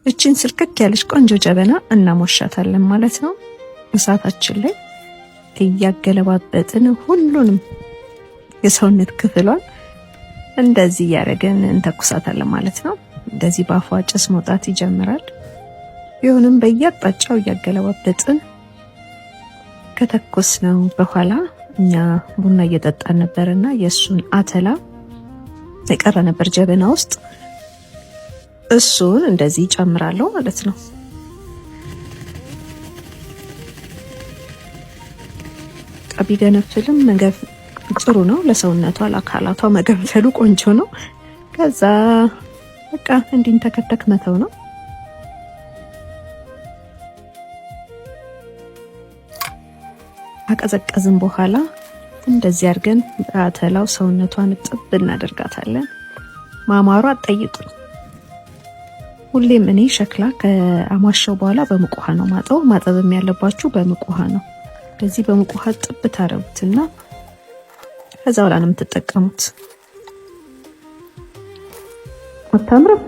እችን ስልክክ ያለች ቆንጆ ጀበና እናሞሻታለን ማለት ነው። እሳታችን ላይ እያገለባበጥን ሁሉንም የሰውነት ክፍሏን እንደዚህ እያደረግን እንተኩሳታለን ማለት ነው። እንደዚህ በአፏ ጭስ መውጣት ይጀምራል። ቢሆንም በየአቅጣጫው እያገለባበጥን ከተኮስ ነው በኋላ እኛ ቡና እየጠጣን ነበርና የእሱን አተላ የቀረ ነበር ጀበና ውስጥ፣ እሱን እንደዚህ ጨምራለሁ ማለት ነው። ቢገነፍልም ጥሩ ነው ለሰውነቷ፣ ለአካላቷ መገንፈሉ ቆንጆ ነው። ከዛ በቃ እንዲንተከተክ መተው ነው። ካቀዘቀዝን በኋላ እንደዚህ አድርገን በአተላው ሰውነቷን እጥብ እናደርጋታለን። ማማሯ አትጠይቁኝ። ሁሌም እኔ ሸክላ ከአሟሸው በኋላ በሙቅ ውሃ ነው ማጠው። ማጠብም ያለባችሁ በሙቅ ውሃ ነው። እንደዚህ በሙቅ ውሃ ጥብ ታረጉትና ከዛ በኋላ ነው የምትጠቀሙት። አታምርም?